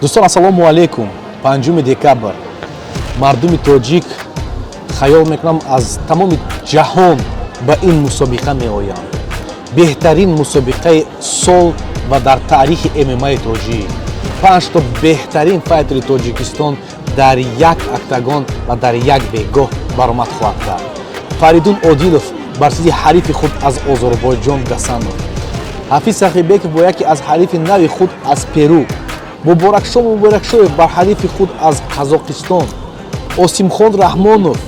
Дӯстон, ассалому алайкум. 5 декабр мардуми тоҷик, хаёл мекунам, аз тамоми ҷаҳон ба ин мусобиқа меоянд. Беҳтарин мусобиқаи сол ва дар таърихи ММАи тоҷик. Панҷто беҳтарин файтери Тоҷикистон дар як октагон ва дар як бегоҳ баромад хоҳад кард. Фаридун Одилов бар зидди ҳарифи худ аз Озарбойҷон Гасанов, Ҳафиз Сахибеков бо яке аз ҳарифи нави худ аз Перу, Муборакшо Муборакшоев бар ҳарифи худ аз Қазоқистон, Осимхон Раҳмонов,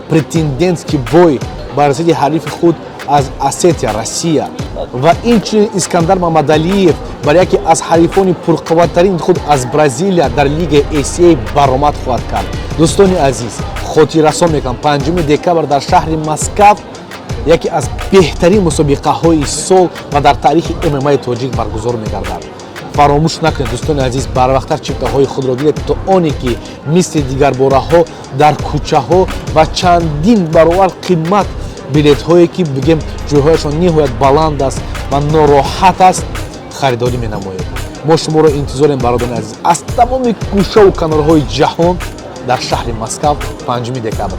претендентский бой, бар зидди ҳарифи худ аз Осетия, Россия, ва инчунин Искандар Мамадалиев бар яке аз ҳарифони пурқувваттарин худ аз Бразилия дар лигаи ACA баромад хоҳад кард. Дӯстони азиз, хотиррасон мекунам: 5 декабр дар шаҳри Москав яке аз беҳтарин мусобиқаҳои сол ва дар таърихи ММАи тоҷик баргузор мегардад. Фаромӯш накунед, дӯстони азиз, барвақттар чиптаҳои худро гиред, то оне ки мисли дигарбораҳо дар кӯчаҳо ва чандин баробар қимат билетҳое, ки бигем, ҷойҳояшон ниҳоят баланд аст ва нороҳат аст, харидорӣ менамоед. Мо шуморо интизорем, бародарони азиз, аз тамоми гӯшаву канорҳои ҷаҳон дар шаҳри Москав 5 декабр.